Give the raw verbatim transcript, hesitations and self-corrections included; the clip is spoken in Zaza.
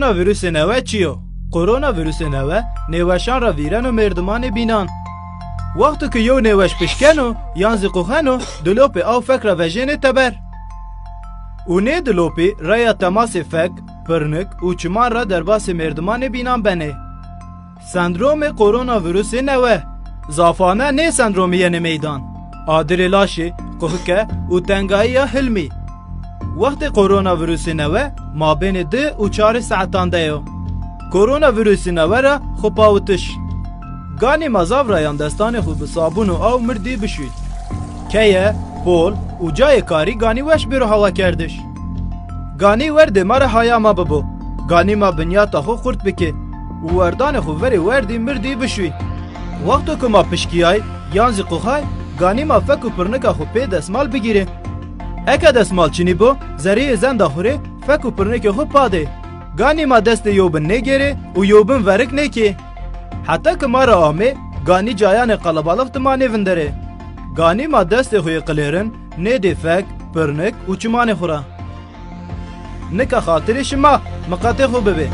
Koronavîrusê newe çi yo? Koronavîrusê newe nêweşan ra vîreno mêrdimanê bînan. Wexto ke yew nêweş pişkeno yan zî quxeno, dilopê aw fek ra vejênê teber. Û nê dilopî reya temasê fek, pirnik û çiman ra derbasê mêrdimanê bînan benê. Sendromê koronavîrusê newe. Zafane nê sendromî yenê meydan. Adirê laşê, quxike û tengayîya hilmî. Wextê koronavîrusê newe mabênê di û çarê saetan de yo. Koronavîrusê newe ra xwu pawitiş. Ganî ma zaf rayan destanê xwu bi sabûn û aw mirdî bişuy. Keye, pol û cayê karî ganî weş bêro hawakerdiş. Ganî werdê ma ra haya ma bibo. Ganî ma binyata xwu xurt bikê û werdanê xwu verê werdî mirdî bişuy. Wexto ke ma pişkîyay yan zî quxay, ganî ma fek û pirnika xwu pê desmal bigîrê. Eke desmal çinî bo, zereyê zenda xwu rê fek û pirnikê xwu padê. Ganî ma destê yewbin nêgêrê û yewbin verik nêkê. Heta ke ma ra amê, ganî cayanê qelebalix dima nêvinderê. Ganî ma destê xwu yê qilêrin nêdê fek, pirnik û çimanê xwu ra. Nika xatirê şima, miqatê xwu bibê.